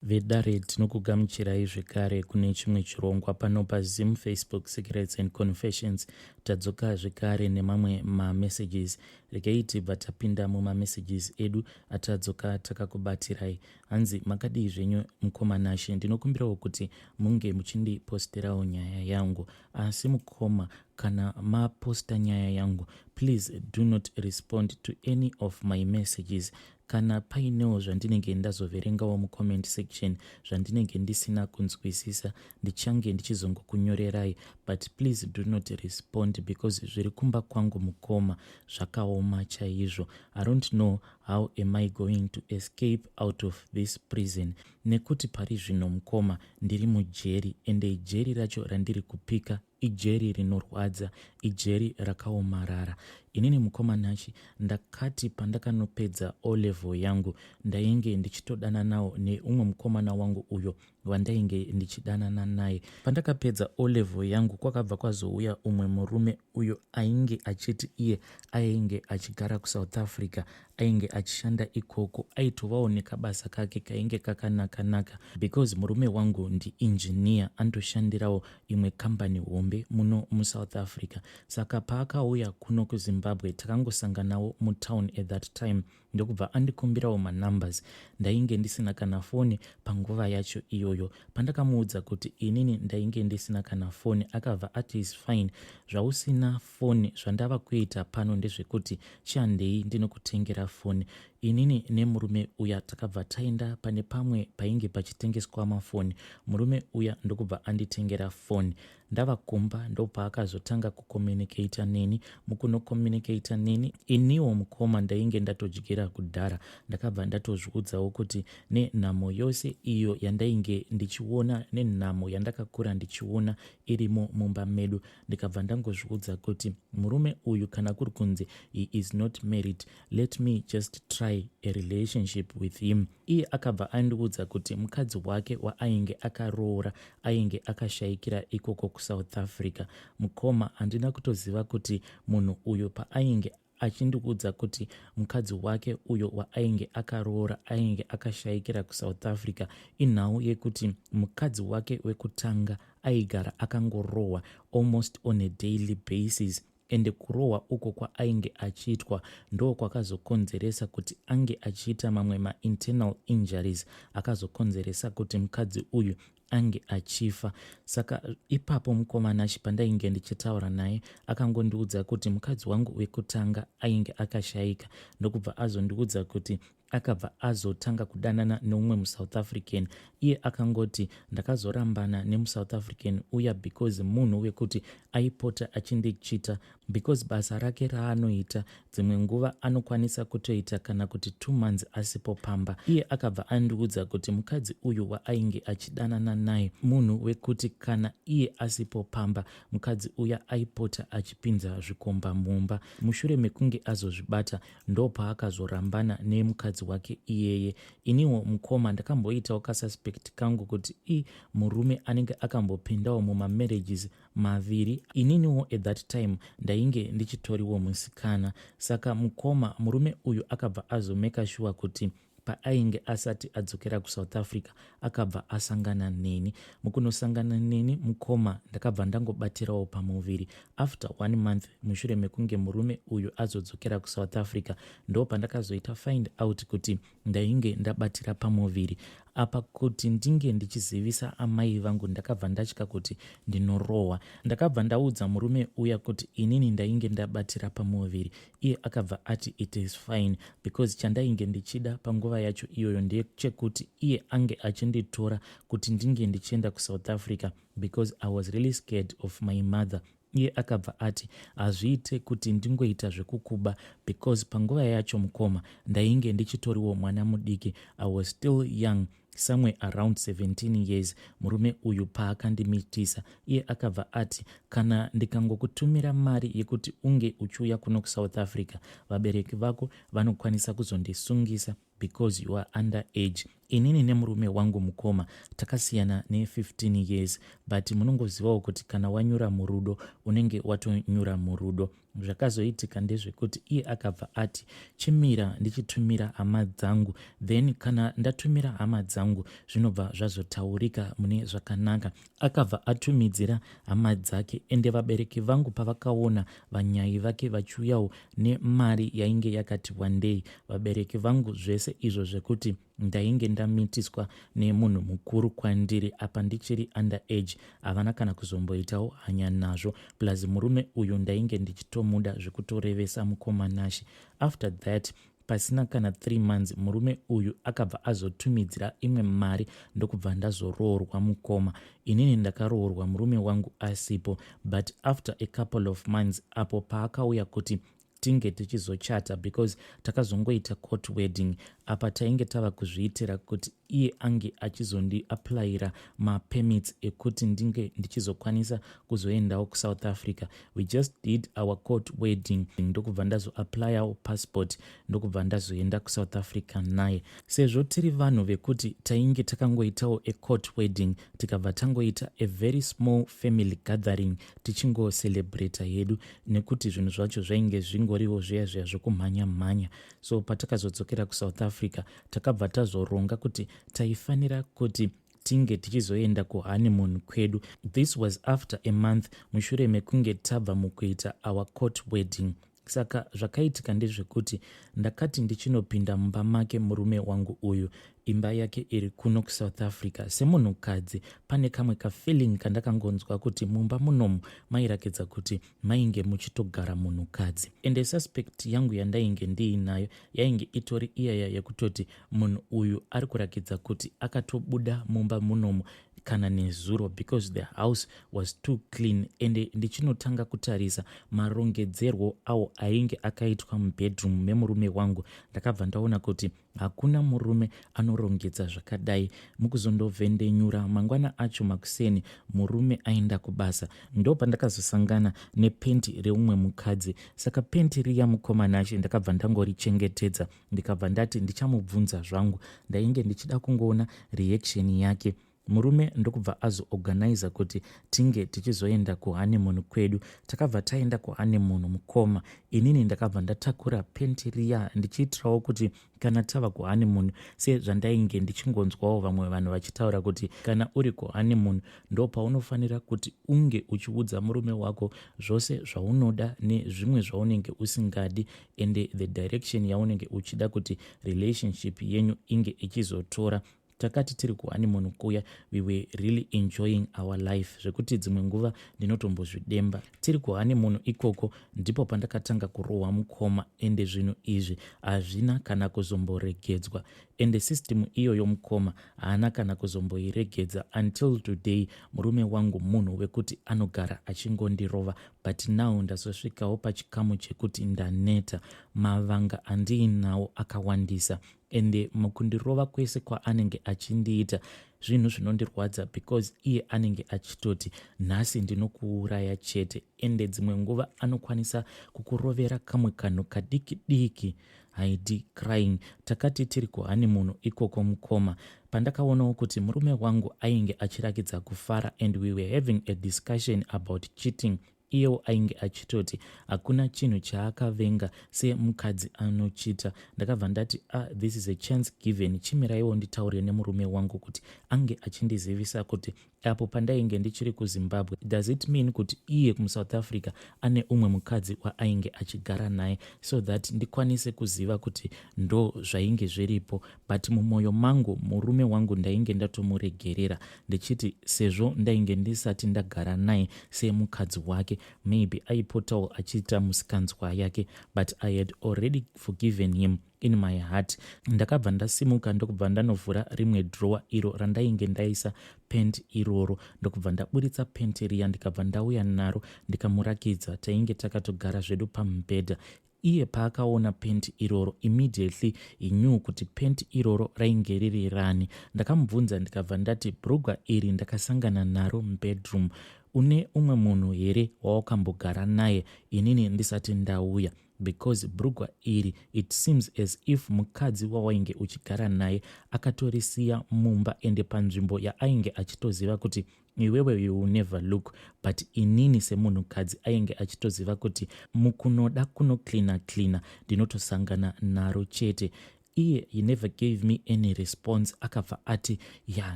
Vedare, tinokugamuchirai zvekare kune chimwe chirongwa pano paZim Facebook Secrets and Confessions. Tadzoka zvekare nemamwe mamessages. Regai tibva tapinda mumamessages edu atadzoka takakubatirai. Hanzi, makadii zvenyu mukoma Nashe? Ndinokumbirawo kuti munge muchindiposterawo nyaya yangu. Asi mukoma, kana maposta nyaya yangu, please do not respond to any of my messages. Kana painewo zvandinenge ndazoverengawo mucomment section zvandinenge ndisina kunzwisisa, ndichange ndichizongokunyorerai, but please do not respond because zviri kumba kwangu, mukoma, zvakaoma chaizvo. I don't know how am I going to escape out of this prison, nekuti pari zvino, mukoma, ndiri mujeri, ende jeri racho randiri kupika ijeri rinorwadza, ijeri rakaomarara. Inini, mukoma Nashe, ndakati pandakanopedza O level yangu, ndainge ndichitodananawo neumwe mukomana wangu uyo wandainge ndichidanana naye. Pandakapedza O level yangu, kwakabva kwazouya umwe murume uyo ainge achiti iye ainge achigara kuSouth Africa, ainge achishanda ikoko, aitovawo nekabasa kake kainge kakanaka-naka, because murume wangu ndiengineer, anotoshandirawo imwe kambani hombe muno muSouth Africa. Saka paakauya kuno kuZimbabwe, takangosanganawo mutown at that time, ndokubva andikumbirawo manumbers. Ndainge ndisina kana foni panguva yacho iyoyo. Pandakamuudza kuti inini ndainge ndisina kana foni, akabva ati, "Is fine, zvausina foni, zvandava kuita pano ndezvekuti chihandei ndinokutengera foni." Inini nemurume uya takabva taenda pane pamwe painge pachitengeswa mafoni. Murume uya ndokubva anditengera foni. Ndava kumba, ndopaakazotanga kucommunicata neni. Mukunocommunicata neni, iniwo, mukoma, ndainge ndatodyira kudhara. Ndakabva ndatozviudzawo kuti nenhamo yose iyo yandainge ndichiona, nenhamo yandakakura ndichiona irimo mumba medu, ndikabva ndangozviudza kuti murume uyu, kana kuri kunzi he is not married, let me just try a relationship with him. Iye akabva andiudza kuti mukadzi wake waainge akaroora ainge akashayikira ikoko kuSouth Africa. Mukoma, handina kutoziva kuti munhu uyu paainge achindiudza kuti mukadzi wake uyo waainge akaroora ainge akashayikira kuSouth Africa, inhau yekuti mukadzi wake wekutanga aigara akangorohwa almost on a daily basis, ende kurohwa uko kwaainge achiitwa ndo kwakazokonzeresa kuti ange achiita mamwe mainternal injuries akazokonzeresa kuti mukadzi uyu ange achifa. Saka ipapo, mukoma Nashe, pandainge ndichitaura naye, akangondiudza kuti mukadzi wangu wekutanga ainge akashayika, ndokubva azondiudza kuti akabva azotanga kudanana neumwe muSouth African. Iye akangoti, "Ndakazorambana nemuSouth African uya because munhu wekuti aipota achindichita, because basa rake raanoita, dzimwe nguva anokwanisa kutoita kana kuti 2 months asipo pamba." Iye akabva andiudza kuti mukadzi uyu waainge achidanana naye munhu wekuti kana iye asipo pamba, mukadzi uya aipota achipinza zvikomba mumba. Mushure mekunge azozvibata, ndopaakazorambana nemukadzi wake iyeye. Iniwo, mukoma, ndakamboitawo kasuspect kangu kuti i murume anenge akambopindawo mumamarriages maviri. Ininiwo at that time ndainge ndichitoriwo musikana. Saka, mukoma, murume uyu akabva azomeka sure kuti paainge asati adzokera kuSouth Africa, akabva asangana neni. Mukunosangana neni, mukoma, ndakabva ndangobatirawo pamuviri. After one month, mushure mekunge murume uyu azodzokera kuSouth Africa, ndo pandakazoita find out kuti ndainge ndabatira pamuviri. Apa kuti ndinge ndichizivisa amai vangu, ndakabva ndatya kuti ndinorohwa. Ndakabva ndaudza murume uya kuti inini ndainge ndabatira pamuviri. Iye akabva ati it is fine, because chandainge ndichida panguva yacho iyoyo ndechekuti iye ange achinditora kuti ndinge ndichienda kuSouth Africa, because I was really scared of my mother. Iye akabva ati hazviite kuti ndingoita zvekukuba, because panguva yacho, mukoma, ndainge ndichitoriwo mwana mudiki. I was still young, somewhere around 17 years murume uyu paakandimitisa. Iye akabva ati, "Kana ndikangokutumira mari yekuti unge uchiuya kuno kuSouth Africa, vabereki vako vanokwanisa kuzondisungisa." Because you are under age. Inini nemurume wangu mukoma takasiyana ne15 years, but munongozivawo kuti kana wanyura murudo, unenge watonyura murudo. Zvakazoitika ndezvekuti iye akabva ati, "Chimira ndichitumira hama dzangu, then kana ndatumira hama dzangu, zvinobva zvazotaurika mune zvakanaka." Akabva atumidzira hama dzake, ende vabereki vangu pavakaona vanyai vake vachiuyawo nemari yainge yakati wandei, vabereki vangu zvese izvo zvekuti ndainge ndamitiswa nemunhu mukuru kwandiri, apa ndichiri under age, havana kana kuzomboitawo hanya nazvo. Plus murume uyu ndainge ndichitomuda zvekutorevesa, mukoma Nashe. After that, pasina kana 3 months, murume uyu akabva azotumidzira imwe mari, ndokubva ndazoroorwa. Mukoma, inini ndakaroorwa murume wangu asipo, but after a couple of months, apo paakauya kuti tinge tichizochata, because takazongoita court wedding, apa tainge tava kuzviitira kuti iye ange achizondiapplyira mapermits ekuti ndinge ndichizokwanisa kuzoendawo kuSouth Africa. We just did our court wedding, ndokubva ndazoapplyawo passport, ndokubva ndazoenda kuSouth Africa naye. Sezvo tiri vanhu vekuti tainge takangoitawo a court wedding, tikabva tangoita a very small family gathering, tichingocelebrata hedu, nekuti zvinhu zvacho zvainge zvingoriwo zviya zviya zvokumhanya mhanya. So patakazodzokera kuSouth Africa, takabva tazoronga kuti taifanira kuti tinge tichizoenda kuhoneymoon kwedu. This was after a month mushure mekunge tabva mukuita our court wedding. Saka zvakaitika ndezvekuti ndakati ndichinopinda mumba make, murume wangu uyu, imba yake iri kuno kuSouth Africa, semunhukadzi pane kamwe kafeeling kandakangonzwa kuti mumba munomu mairakidza kuti mainge muchitogara munhukadzi. Ende suspect yangu yandainge ndiinayo yainge itori iyaya yekutoti munhu uyu ari kurakidza kuti akatobuda mumba munomu kana nezuro, because the house was too clean. Ende ndichinotanga kutarisa marongedzerwo awo ainge akaitwa mubedroom memurume wangu, ndakabva ndaona kuti hakuna murume anorongedza zvakadai. Mukuzondovhendenyura mangwana acho makuseni, murume aenda kubasa, ndo pandakazosangana nepenti reumwe mukadzi. Saka penti riya, mukoma Nashe, ndakabva ndangorichengetedza, ndikabva ndati ndichamubvunza zvangu. Ndainge ndichida kungoona reaction yake. Murume ndokubva azoorganiza kuti tinge tichizoenda kuhoneymoon kwedu. Takabva taenda kuhoneymoon, mukoma. Inini ndakabva ndatakura penti riya, ndichiitirawo kuti kana tava kuhoneymoon, sezvandainge ndichingonzwawo vamwe vanhu vachitaura kuti kana uri kuhoneymoon ndo paunofanira kuti unge uchiudza murume wako zvose zvaunoda nezvimwe zvaunenge usingadi, ende the direction yaunenge uchida kuti relationship yenyu inge ichizotora. Takati tiri kuhoneymoon kuya, we were really enjoying our life, zvekuti dzimwe nguva ndinotombozvidemba. Tiri kuhoneymoon ikoko ndipo pandakatanga kurohwa, mukoma, ende zvinhu izvi hazvina kana kuzomboregedzwa. Ende system iyoyo, mukoma, haana kana kuzomboiregedza until today. Murume wangu munhu wekuti anogara achingondirova, but now ndazosvikawo pachikamu chekuti ndaneta. Mavanga andiinawo akawandisa, ende mukundirova kwese kwaanenge achindiita, zvinhu zvinondirwadza, because iye anenge achitoti, "Nhasi ndinokuuraya chete." Ende dzimwe nguva anokwanisa kukurovera kamwe kanhu kadiki diki. Haidi crying. Takati tiri kuhoneymoon ikoko, mukoma, pandakaonawo kuti murume wangu ainge achirakidza kufara, and we were having a discussion about cheating. Iyewo ainge achitoti hakuna chinhu chaakavenga semukadzi anochita. Ndakabva ndati, "Ah, this is a chance given. Chimiraiwo nditaure nemurume wangu kuti ange achindizivisa kuti apo pandainge ndichiri kuZimbabwe, does it mean kuti iye muSouth Africa ane umwe mukadzi waainge achigara naye, so that ndikwanise kuziva kuti ndo zvainge zviripo?" But mumwoyo mangu murume wangu ndainge ndatomuregerera, ndichiti sezvo ndainge ndisati ndagara naye semukadzi wake, maybe aipotawo achiita musikanzwa yake, but I had already forgiven him in my heart. Ndakabva ndasimuka, ndokubva ndanovhura rimwe drawer iro randainge ndaisa pent iroro, ndokubva ndaburitsa pent riya, ndikabva ndauya naro, ndikamurakidza. Tainge takatogara zvedu pamubhedha. Iye paakaona penti iroro, immediately he knew kuti penti iroro rainge riri rani. Ndakamubvunza, ndikabva ndati, "Bhurugwa iri ndakasangana naro mubedroom. Une umwe munhu here wawakambogara naye inini ndisati ndauya?" Because bhurugwa iri, it seems as if mukadzi wawainge uchigara naye akatorisiya mumba, ende panzvimbo yaainge achitoziva kuti iwewe you will never look, but inini semunhukadzi ainge achitoziva kuti mukunoda kunocleana cleana ndinotosangana naro chete. Iye, he never gave me any response. Akabva ati, "Ya,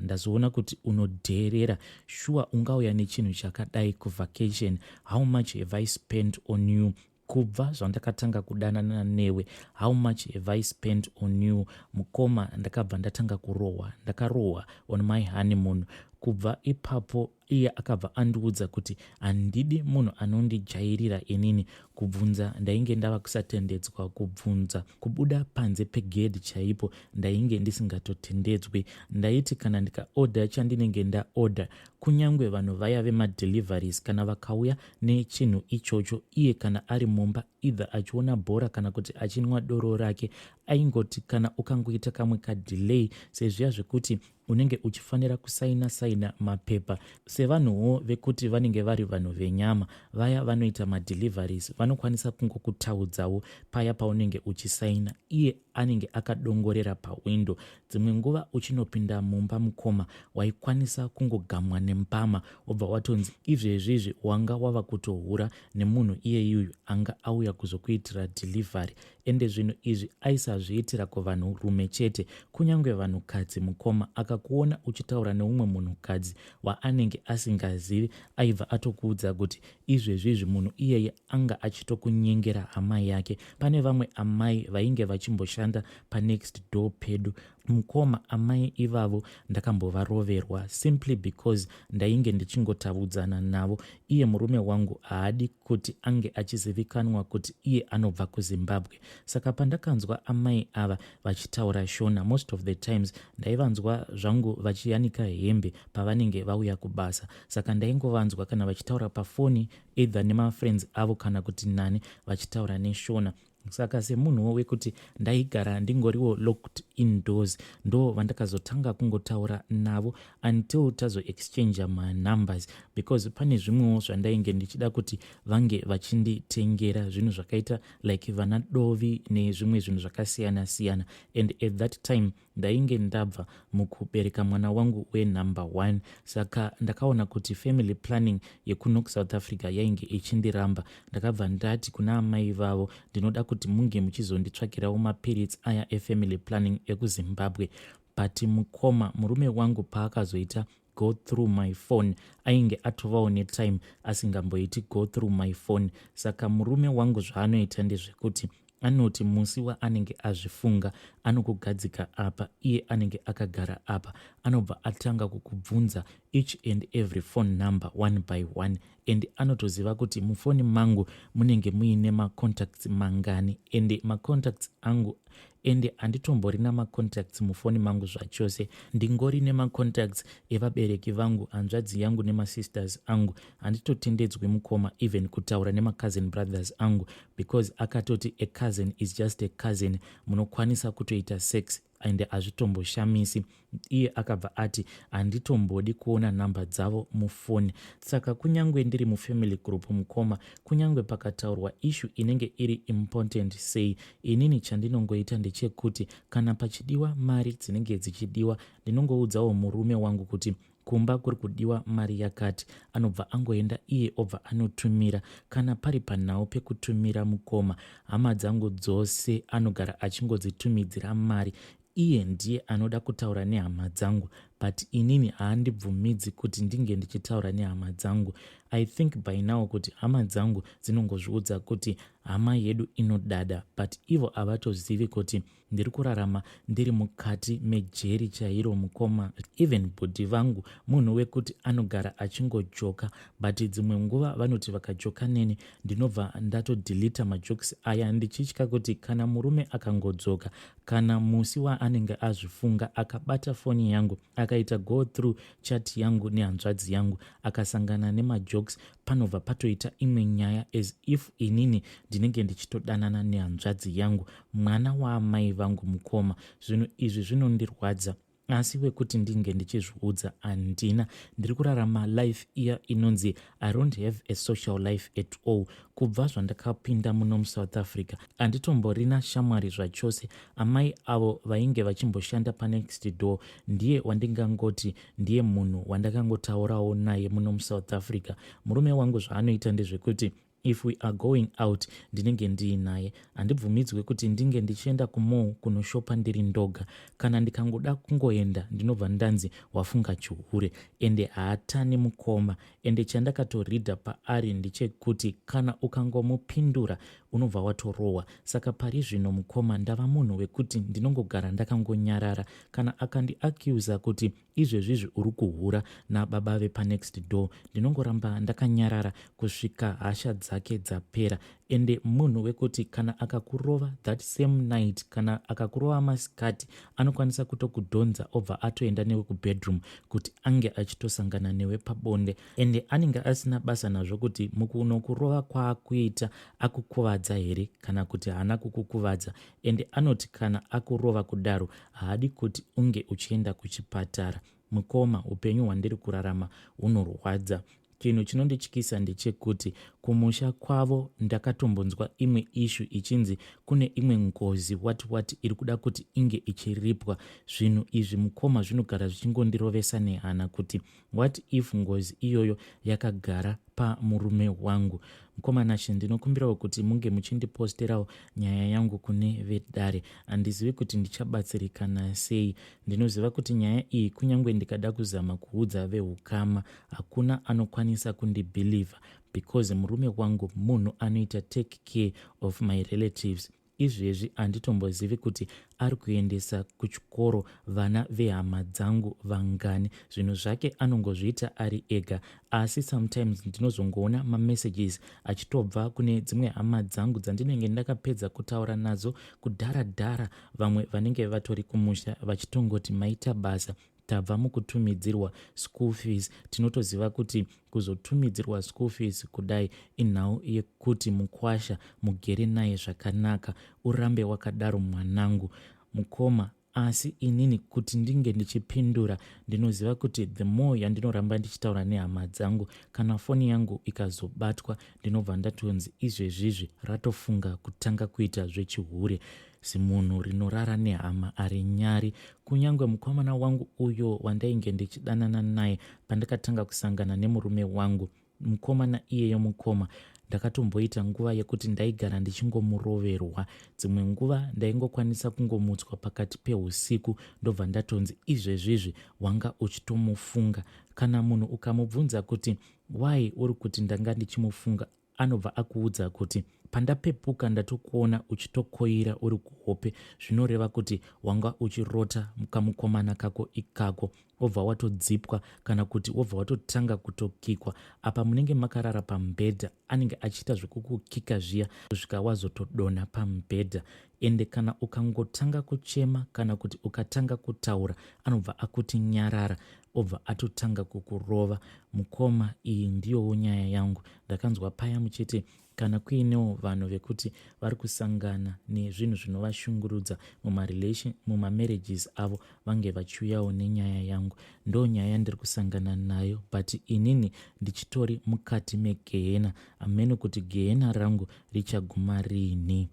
ndazoona kuti unodheerera. Shuwa ungauya nechinhu chakadai kuvacation? How much have I spent on you kubva zvandakatanga kudanana newe? How much have I spent on you?" Mukoma, ndakabva ndatanga kurohwa. Ndakarohwa on my honeymoon. Kubva ipapo iye akabva andiudza kuti handidi munhu anondijairira inini. Kubvunza ndainge ndava kusatendedzwa kubvunza. Kubuda panze pegedhi chaipo ndainge ndisingatotendedzwi. Ndaiti kana ndikaodha chandinenge ndaodha, kunyange vanhu vaya vemadeliveries kana vakauya nechinhu ichocho, iye kana ari mumba, either achiona bhora kana kuti achinwa doro rake, aingoti kana ukangoita kamwe kadelay, sezviya zvekuti unenge uchifanira kusaina saina mapepa, sevanhuwo vekuti vanenge vari vanhu venyama, vaya vanoita madeliveries vanokwanisa kungokutaudzawo paya paunenge uchisaina. Iye anenge akadongorera pawindo. Dzimwe nguva uchinopinda mumba, mukoma, waikwanisa kungogamwa nembama, wobva watonzi izvezvizvi wanga wava kutohura nemunhu iyeyuyu anga auya kuzokuitira delivery. Ende zvinhu izvi aisazviitira kuvanhurume chete, kunyange vanhukadzi. Mukoma, akakuona uchitaura neumwe munhukadzi waanenge asingazivi, aibva atokuudza kuti izvezvizvi munhu iyeye anga achitokunyengera hama yake. Pane vamwe amai vainge vachimboshanda panext door pedu, mukoma. Amai ivavo ndakambovaroverwa simply because ndainge ndichingotavudzana navo. Iye murume wangu haadi kuti ange achizivikanwa kuti iye anobva kuZimbabwe. Saka pandakanzwa amai ava vachitaura Shona, most of the times ndaivanzwa zvangu vachiyanika hembe pavanenge vauya kubasa. Saka ndaingovanzwa kana vachitaura pafoni, either nemafriends avo kana kuti nani, vachitaura neShona. Saka semunhuwo wekuti ndaigara ndingoriwo locked indoors, ndo vandakazotanga kungotaura navo until tazoexchangea manumbers, because pane zvimwewo zvandainge ndichida kuti vange vachinditengera, zvinhu zvakaita like vana dovi nezvimwe zvinhu zvakasiyana siyana. And at that time ndainge ndabva mukubereka mwana wangu wenumber one, saka ndakaona kuti family planning yekuno South Africa yainge ichindiramba. Ndakabva ndati kuna amai vavo, "Ndinoda kuti munge muchizonditsvakirawo mapiritsi aya efamily planning ekuZimbabwe." But mukoma, murume wangu paakazoita go through my phone, ainge atovawo netime asingamboiti go through my phone. Saka murume wangu zvaanoita ndezvekuti anoti musi waanenge azvifunga, anokugadzika apa, iye anenge akagara apa, anobva atanga kukubvunza each and every phone number one by one. And anotoziva kuti mufoni mangu munenge muine macontacts mangani, ende macontacts angu, ende handitomborina macontacts mufoni mangu zvachose. Ndingori nemacontacts evabereki vangu, hanzvadzi yangu nemasisters angu. Handitotendedzwi, mukoma, even kutaura nemacousin brothers angu, because akatoti a cousin is just a cousin, munokwanisa kutoita sex ende hazvitomboshamisi. Iye akabva ati handitombodi kuona nhamba dzavo mufoni. Saka kunyange ndiri mufamily group, mukoma, kunyange pakataurwa issue inenge iri important sei, inini chandinongoita ndechekuti kana pachidiwa mari dzinenge dzichidiwa, ndinongoudzawo murume wangu kuti kumba kuri kudiwa mari yakati. Anobva angoenda iye, obva anotumira. Kana pari panhau pekutumira, mukoma, hama dzangu dzose anogara achingodzitumidzira mari. Iye ndiye anoda kutaura nehama dzangu, but inini haandibvumidzi kuti ndinge ndichitaura nehama dzangu. I think by now kuti hama dzangu dzinongozviudza kuti hama yedu inodada, but ivo havatozivi kuti ndiri kurarama ndiri mukati mejeri chairo, mukoma. Even bhudhi vangu munhu wekuti anogara achingojoka, but dzimwe nguva vanoti vakajoka neni, ndinobva ndatodhilita majokes aya, ndichitya kuti kana murume akangodzoka, kana musi waanenge azvifunga, akabata foni yangu, akaita go through chat yangu nehanzvadzi yangu, akasangana nemajokes, panobva patoita imwe nyaya, as if inini ndinenge ndichitodanana nehanzvadzi yangu, mwana waamai vangu. Mukoma, zvinhu izvi zvinondirwadza. Asi wekuti ndinge ndichizviudza handina. Ndiri kurarama life iya inonzi I don't have a social life at all. Kubva zvandakapinda muno muSouth Africa handitomborina shamwari zvachose. Amai avo vainge vachimboshanda panext door ndiye wandingangoti ndiye munhu wandakangotaurawo naye muno muSouth Africa. Murume wangu zvaanoita ndezvekuti if we are going out ndinenge ndiinaye. Handibvumidzwe kuti ndinge ndichienda kumall kunoshopa ndiri ndoga. Kana ndikangoda kungoenda ndinobva ndanzi wafunga chihure. Ende haatani mukoma. Ende chandakatoreader paari ndechekuti kana ukangomupindura unobva watorohwa. Saka pari zvino mukoma ndava munhu wekuti ndinongogara ndakangonyarara. Kana akandiaccuser kuti Izvezvizvi uri kuhura nababa vepanext door. Ndinongoramba ndakanyarara kusvika hasha dzake dzapera. Ende munhu wekuti kana akakurova that same night kana akakurova masikati anokwanisa kutokudhonza obva atoenda newe kubedroom kuti ange achitosangana newe pabonde. Ende anenge asina basa nazvo kuti mukunokurova kwaakuita akukuvadza here kana kuti haana kukukuvadza. Ende anoti kana akurova kudaro haadi kuti unge uchienda kuchipatara. Mukoma, upenyu hwandiri kurarama hunorwadza. Chinhu chinondityisa ndechekuti kumusha kwavo ndakatombonzwa imwe issue ichinzi kune imwe ngozi what what iri kuda kuti inge ichiripwa. Zvinhu izvi mukoma zvinogara zvichingondirovesa nehana kuti What if ngozi iyoyo yakagara pamurume wangu? Mukoma Nashe, ndinokumbirawo kuti munge muchindiposterawo nyaya yangu kune vedare. Handizivi kuti ndichabatsirikana sei. Ndinoziva kuti nyaya iyi kunyange ndikada kuzama kuudza vehukama hakuna anokwanisa kundibhilivha because murume wangu munhu anoita take care of my relatives. Izvezvi handitombozivi kuti ari kuendesa kuchikoro vana vehama dzangu vangani. Zvinhu zvake anongozviita ari ega asi sometimes ndinozongoona mamessages achitobva kune dzimwe hama dzangu dzandinenge ndakapedza kutaura nadzo kudhara dhara vamwe vanenge vatori kumusha vachitongoti maita basa Tabva mukutumidzirwa school fees tinotoziva kuti kuzotumidzirwa school fees kudai inhau yekuti mukwasha mugere naye zvakanaka urambe wakadaro mwanangu. Mukoma asi inini kuti ndinge ndichipindura ndinoziva kuti the more yandinoramba ndichitaura nehama dzangu kana foni yangu ikazobatwa ndinobva ndatonzi izvezvizvi ratofunga kutanga kuita zvechihure Zimunhu rinorara nehama arinyari. Kunyangwe mukomana wangu uyo wandainge ndichidanana naye pandakatanga kusangana nemurume wangu, mukomana iyeyo mukoma, ndakatomboita nguva yekuti ndaigara ndichingomuroverwa. Dzimwe nguva ndaingokwanisa kungomutswa pakati pehusiku ndobva ndatonzi izvezvizvi wanga uchitomufunga. Kana munhu ukamubvunza kuti why uri kuti ndanga ndichimufunga Anobva akuudza kuti pandapepuka ndatokuona uchitokoira uri kuhope zvinoreva kuti wanga uchirota kamukomana kako ikako wobva watodzipwa kana kuti wobva watotanga kutokikwa apa munenge makarara pamubhedha anenge achiita zvekukukika zviya kusvika wazotodonha pamubhedha ende kana ukangotanga kuchema kana kuti ukatanga kutaura anobva akuti nyarara obva atotanga kukurova. Mukoma iyi ndiyowo nyaya yangu. Ndakanzwa paya muchiti kana kuinewo vanhu vekuti vari kusangana nezvinhu zvinovashungurudza mumarelation mumamarriages avo vange vachiuyawo nenyaya yangu. Ndo nyaya yandiri kusangana nayo but inini ndichitori mukati megehena hameno kuti gehena rangu richaguma riini.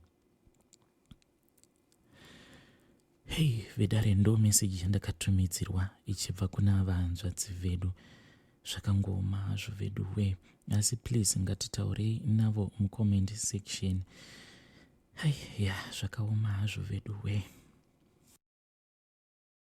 Hey vedare ndo message yandakatumidzirwa ichibva kuna vahanzvadzi vedu. Zvakangooma hazvo vedu we. Asi please ngatitaurei navo mucomment section. Hey, yeah, zvakaoma hazvo vedu we.